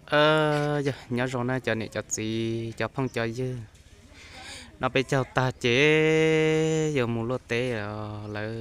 Yog nyob zoo na cov niam cov txiv cov phooj cov ywg, no peb caug tag ces yuav mus luaj teb os lawv.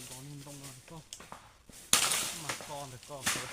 Nkaus niag ntoo no koj, mas koj ntawm koj.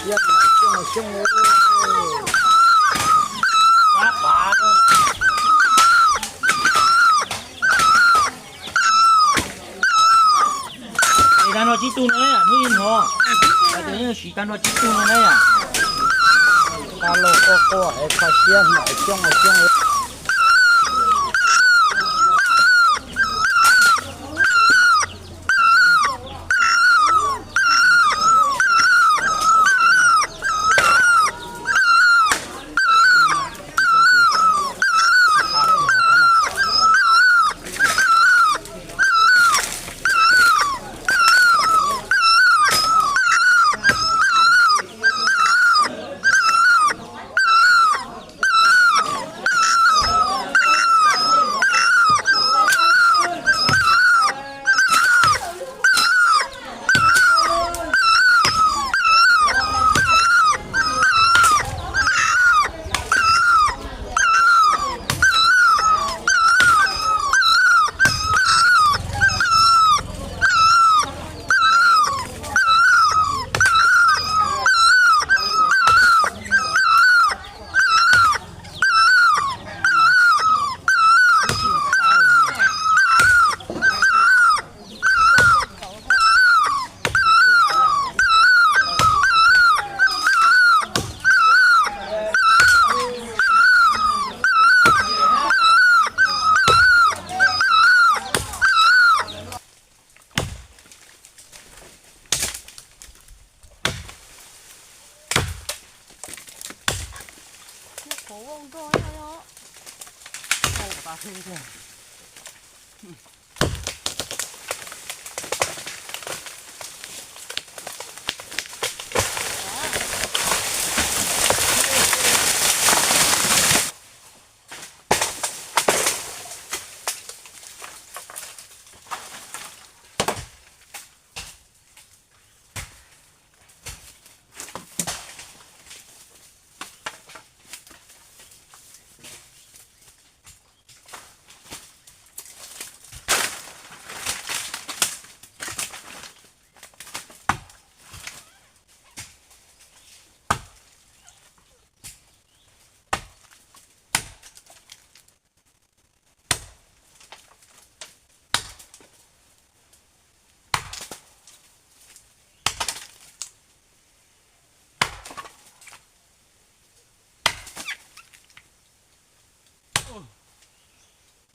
Xyoo, xyoo, xyoo. Es tag nrho tsib tug no ne, hnub ib hnov, hais tias yeej siv tag nrho tsib tug no ne. Tag los quaj quaj es kho siab hmo xyoo xyoo. Qhov ua nrog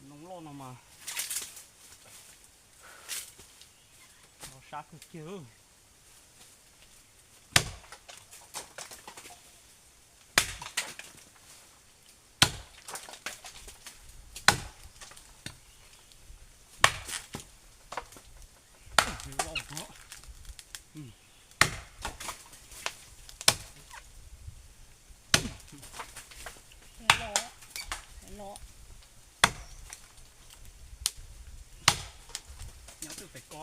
Noog loj no mas no sab kawg kiag. Nyob twb pem ko.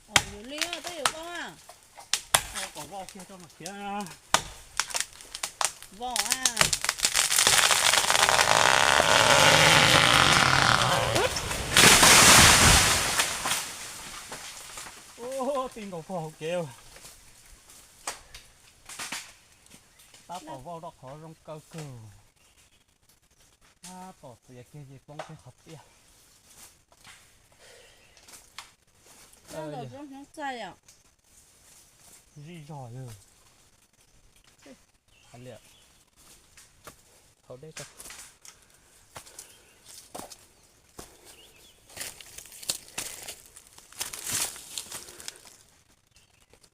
Yus li twb yus ko. Kom vau kiag tso mas khiav. Vau a. Ub, tij nkaus pog hauv kev. Tab tom vau rau qhov zoo kaw kawg. Tab tom txiav kiag ces poob kiag qhov tiaj. Zij zog yog. Hauv dej tso.